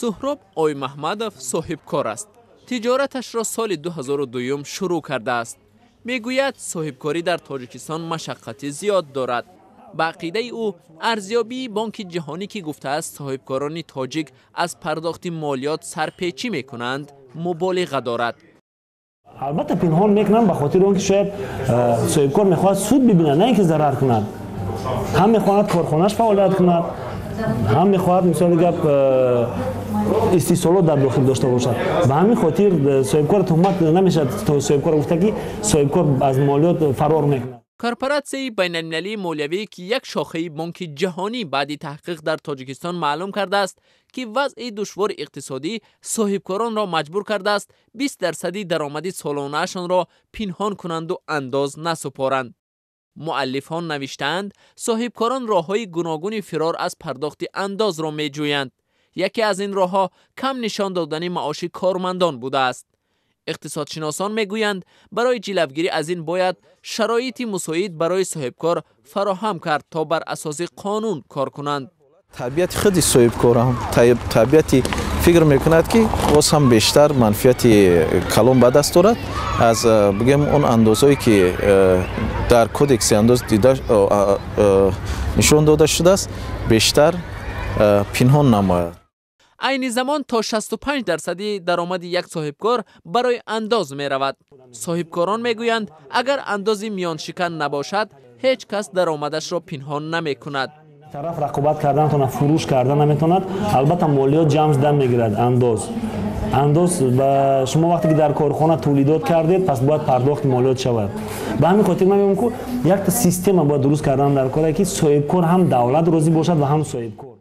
Суҳроб Оймаҳмадов соҳибкор аст. Тиҷораташро соли 2002 шурӯъ кардааст. Мегӯяд, соҳибкорӣ дар Тоҷикистон машаққати зиёд дорад. Ба ақидаи ӯ, арзёбии Бонки Ҷаҳонӣ, ки гуфтааст, соҳибкорони тоҷик аз пардохти молиёт сарпечӣ мекунанд, муболиға дорад. Албатта, пинҳон мекунанд ба хотири он ки шояд соҳибкор мехоҳад суд бибинад, на ин ки зарар кунад. Ҳам мехоҳад корхонааш фаъолият кунад, ҳам мехоҳад, мисоли гап, истеҳсолот дар дохил дошта бошад. Ба ҳамин хотир соҳибкор туҳмат намешавад, соҳибкор гуфта, ки соҳибкор аз молиёт фарор мекунад. Корпоратсияи байналмилалии молиявӣ, ки як шохаи Бонки Ҷаҳонӣ, баъди таҳқиқ дар Тоҷикистон маълум кардааст, ки вазъи душвори иқтисодӣ соҳибкоронро маҷбур кардааст, 20 дарсади даромади солонаашонро пинҳон кунанду андоз насупоранд. Муаллифон навиштаанд, соҳибкорон роҳҳои гуногуни фирор аз пардохти андозро меҷӯянд. Яке аз ин роҳҳо кам нишон додани маоши кормандон будааст. Иқтисодшиносон мегӯянд, барои ҷилавгирӣ аз ин бояд шароити мусоид барои соҳибкор фароҳам кард, то бар асоси қонун кор кунанд. Табиати худи соҳибкорам табиати фикр мекунад, ки боз ҳам бештар манфиати калон ба даст дорад аз, бигем, он андозҳое, ки дар кодекси андоз дида нишон дода шудааст, бештар пинҳон намояд. Айни замон то 65 дарсади даромади як соҳибкор барои андоз меравад. Соҳибкорон мегӯянд, агар андози миёншикан набошад, ҳеҷ кас даромадашро пинҳон намекунад. Тараф рақобат карда натавонад, фурӯш карда наметавонад. Албатта, молиёт ҷамъ шуда мегирад. Андоз ба шумо, вақте ки дар корхона тулидот кардед, пас бояд пардохти молиёт шавад. Ба ҳамин хотир ман мегӯям, ку якта система бояд дуруст кардан дар коре, ки соҳибкор ҳам давлат розӣ бошад ва ҳам соҳибкор.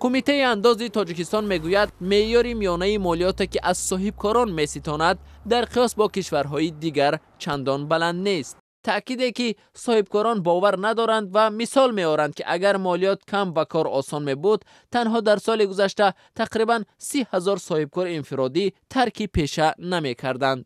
Кумитаи андози Тоҷикистон мегӯяд, меъёри миёнаи молиёте, ки аз соҳибкорон меситонад, дар қиёс бо кишварҳои дигар чандон баланд нест, таъкиде ки соҳибкорон бовар надоранд ва мисол меоранд, ки агар молиёт кам ва кор осон мебуд, танҳо дар соли гузашта тақрибан 30 000 соҳибкори инфиродӣ тарки пеша намекарданд.